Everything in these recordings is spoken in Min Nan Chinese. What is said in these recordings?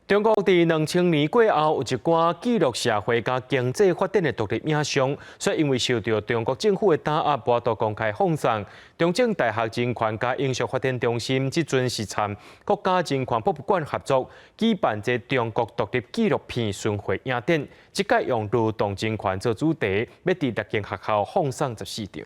中國佇2000年過後，有一寡記錄社會佮經濟發展的獨立影像，卻因為受著中國政府的打壓，無法度公開放送。中正大學人權佮永續發展中心這陣是參國家人權博物館合作，舉辦這中國獨立紀錄片巡迴影展，這擺用勞動人權做主題，欲佇六間學校放送14場。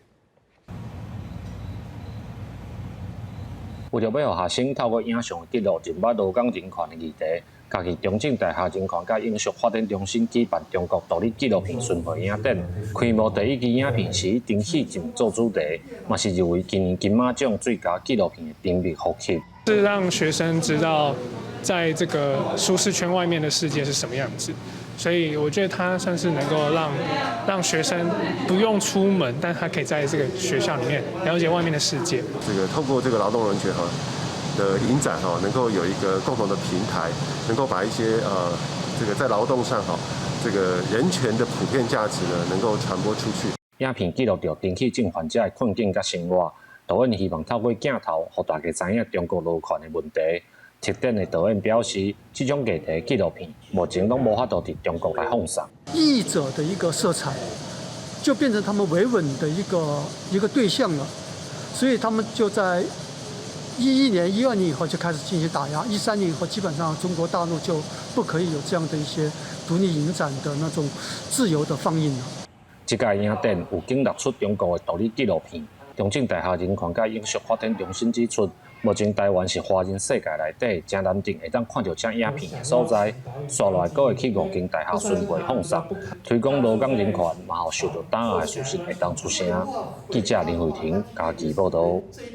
為著欲予學生透過影像的記錄，認捌勞工人權的議題，家己中正大學人權佮永續發展中心舉辦中國獨立紀錄片巡迴影展，開幕第一支影片是以蒸汽井做主題，嘛是入圍今年金馬獎最佳紀錄片的甜蜜呼吸。是讓學生知道，在這個舒適圈外面的世界是什麼樣子，所以我覺得它算是能夠讓學生不用出門，但他可以在這個學校裡面了解外面的世界。這個透過這個勞動人權哈的影展哈，能夠有一個共同的平台，能夠把一些這個在勞動上哈，這個人權的普遍價值呢，能夠傳播出去。影片記錄著蒸汽井患者的困境佮生活，導演希望透過鏡頭，予大家知影中國勞權的問題。策展的導演表示，這種議題紀錄片目前攏無法度佇中國來放送。異者的一個色彩，就變成他們維穩的一個對象了，所以他們就在11年、12年以後就開始進行打壓，13年以後基本上中國大陸就不可以有這樣的一些獨立影展的那種自由的放映了。這屆影展有經六齣中國的獨立紀錄片。中正大學人權佮永續發展中心指出，目前台灣是華人世界內底誠難得會當看著這影片的所在。紲落來閣會去五間大學巡迴放送，推廣勞工人權，嘛予受著打壓的事實會當出聲。記者林慧婷嘉義報導。